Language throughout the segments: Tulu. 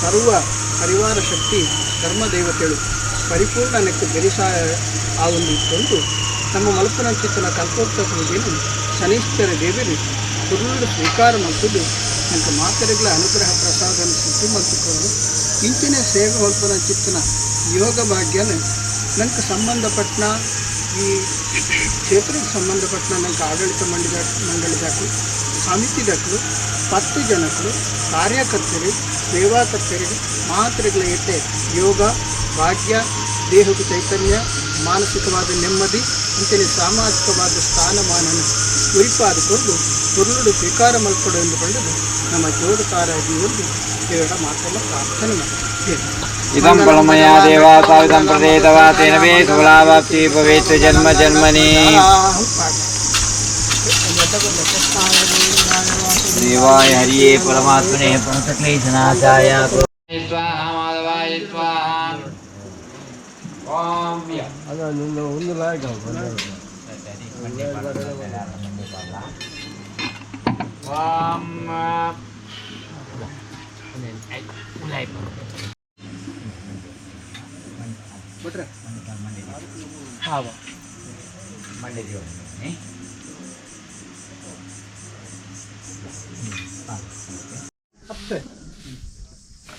ಸರ್ವ ಪರಿವಾರ ಶಕ್ತಿ ಧರ್ಮ ದೇವತೆಳು ಪರಿಪೂರ್ಣ ನೆಕ್ಕು ಬೆರಿಸಾಯ ಆವೊಂದು ಇತ್ತೊಂದು ನಮ್ಮ ಮಲ್ಪನಂಚಿತ್ತನ ಕಲ್ಪೋಕ್ತ ಪೂಜೆನು ಶನೀಶ್ವರ ದೇವರು ಕುರುಡು ಸ್ವೀಕಾರ ಮಲ್ತದ್ದು ನಂಗೆ ಮಾತರೆಗಳ ಅನುಗ್ರಹ ಪ್ರಸಾದನ ಸಿದ್ಧಿ ಮಲ್ತುಕೊಂಡು ಇಂಚಿನ ಸೇವೆ ಮಲ್ಪನಂಚಿತ್ತನ ಯೋಗ ಭಾಗ್ಯನ ನಂಗೆ ಸಂಬಂಧಪಟ್ಟನ ಈ ಕ್ಷೇತ್ರಕ್ಕೆ ಸಂಬಂಧಪಟ್ಟನ ನಂಗೆ ಆಡಳಿತ ಮಂಡಳಿದಾಕಲು, ಸಮಿತಿದಾಕಲು, 10 ಜನಕ್ಕಳು, ಕಾರ್ಯಕರ್ತರು, ಸೇವಾಕರ್ತರಿಗೆ ಮಾತ್ರೆಗಳ ಎಟ್ಟೆ ಯೋಗ ಭಾಗ್ಯ, ದೇಹಕ್ಕೆ ಚೈತನ್ಯ, ಮಾನಸಿಕವಾದ ನೆಮ್ಮದಿ ಅಂತೆಯೇ ಸಾಮಾಜಿಕವಾದ ಸ್ಥಾನಮಾನನ ಉರಿಪಾದುಕೊಂಡು ಪುರುಳು ಸ್ವೀಕಾರ ಮಲ್ಪಡು ಎಂದುಕೊಂಡು ನಮ್ಮ ಜೋಡುಕಾರಾಗಿ ಒಂದು ದೇವರ ಮಾತೆಲ್ಲ ಪ್ರಾರ್ಥನೆ ಮಾಡ್ತೀವಿ. ಇದಂ ಬಲಮಯ ದೇವಾ ತಾವಿದಂ ಪ್ರದೇತವ ತೇನ ವೇ ಸುಲಾವಾಪ್ತಿ ಭವೇತ್ ಜನ್ಮ ಜನ್ಮನಿ. ದೇವಾಯ ಹರಿಯೇ ಪರಮಾತ್ಮನೇ ಪ್ರಣತಕ್ಲೇಶನಾಶಾಯ ಸ್ವಾಹ ಮಾಧವಾಯ ಸ್ವಾಹ ಓಂ ಯ. ಓಂ ಬಿಟ್ರೆ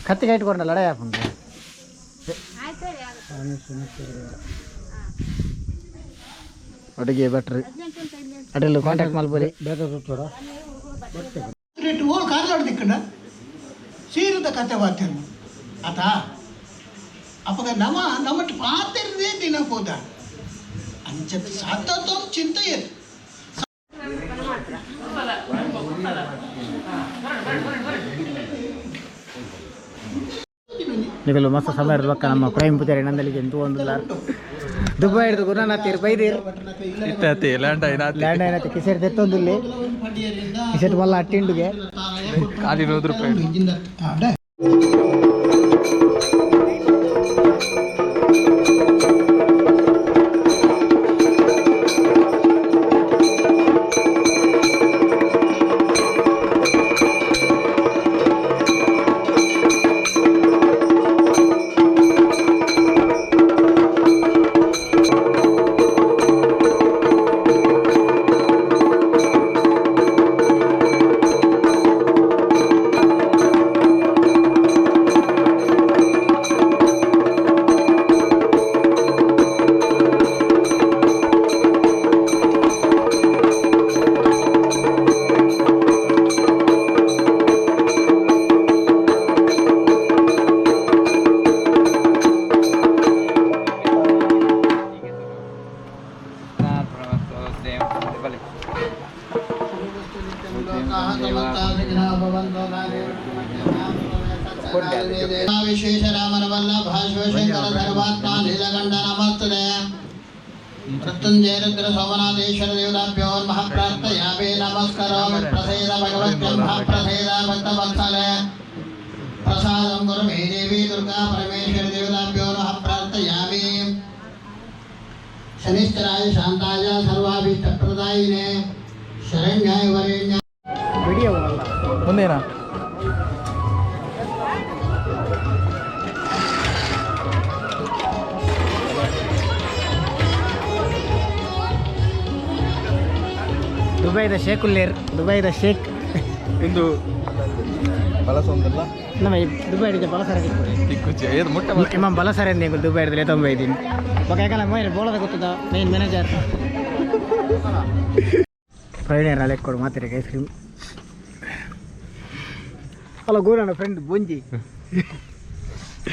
ಕತ್ತಿ ಕಟ್ಕೊಂಡ ಲಡಾಯಿ ಹಾಕೊಂಡು. ಅಡುಗೆ ಭಟ್ರು ಅಡ್ರೆಲ್ಲ ಕಾಂಟ್ಯಾಕ್ಟ್ ಮಲ್ಪೊಲಿ. ರೇಟ್ ಓಲ್ ಕಾರ್ಲಾಡ್ ದಿಕ್ಕಂಡ ಸೀರದ ಕತೆ ವಾತೇನು ಆತ ಅಪಗ ನಮ ನಮಟ್ ಪಾತೆರ್ದೇ ದಿನ ಪೋದ ಅಂಚ ಸತತಂ ಚಿಂತೆಯದು. ನಿಗಲು ಮಸ್ತ್ ಸಮಯ ಇರ್ಬೇಕ. ನಮ್ಮ ಪ್ರೈಮ್ ಪೂಜಾರಿ ನಂದಲಿಗೆ ಎಂತೂ ಒಂದಿಲ್ಲ. ದುಬೈ ಹಿಡಿದು ಗುರುನಾಥ ಬೈದಿರ್. ಲ್ಯಾಂಡ್ ಆಯ್ನ. ಲ್ಯಾಂಡ್ అయినತ್ತೆ ಕಿಸೆಟ್ తెತ್ತೊಂದಿಲ್ಲಿ ಕಿಸೆಟ್ ಮಲ್ಲ ಅಟ್ಟಿಂಡುಗೆ. ಖಾಲಿ 100 ರೂಪಾಯಿ. ಅಡ. ವಿಶೇಷ ರಾಮನವಲ್ಲಭ ಶಿವಶಂಕರ ಧರ್ಮಾತ್ಮ ನೀಲಕಂಠ ನಮಸ್ತುತೆ. ಮೃತ್ಯುಂಜಯ ರುದ್ರ ಸೋಮನಾಥೇಶ್ವರ ದೇವತಾಭ್ಯೋ ನಮಃ ಪ್ರಾರ್ಥಯಾಮಿ. ನಮಸ್ಕರೋಮಿ. ಪ್ರಸೇದ ಭಗವತ್ಯಂಭ ಪ್ರಸೇದ ಭಕ್ತವತ್ಸಲೆ ಪ್ರಸಾದಂ ಗುರು ಮೇ ದೇವಿ ದುರ್ಗಾ ಪರಮೇಶ್ವರ ದೇವತಾಭ್ಯೋ ನಮಃ ಪ್ರಾರ್ಥಯಾಮಿ. ಶನಿಶ್ಚರಾಯ ಶಾಂತಾಯ ಸರ್ವಾಭೀಷ್ಟಪ್ರದಾಯಿನೇ ಶರಣ್ಯಾಯ ವರೇಣ್ಯ. ವಿಡಿಯೋ. ಮುಂದೇನಾ? ದುಬೈದ ಶೇಖ್ ಉಲ್ಲೇರ್, ದುಬೈದ ಶೇಖ್. ಇಂದು ಬಲಸೊಂದಲ್ಲ. ನಮ್ಮ ಈ ದುಬೈ ಬಲಸರ. ತಿಕ್ಕುಚಿ ಏದು ಮುಟ್ಟ. ಇಮ್ಮ ಬಲಸರ ಎಂದ ದುಬೈ ಹಿಡಿದ್ರೆ ತೊಂಬ ಇದ್ದೀನಿ. ఒక ಯಾಕಲ್ಲ ಮೊಯ್ರೆ ಬೋಳದ ಗೊತ್ತದ ಮೇನ್ ಮ್ಯಾನೇಜರ್ ಪ್ರವೀಣ್ ಅಲೆಕ್ ಕೊಡು ಮಾತಿರಿ ಐಸ್ ಕ್ರೀಮ್. ಅಲ್ಲ ಗೋರಣ್ಣ ಫ್ರೆಂಡ್ ಬೊಂಜಿ.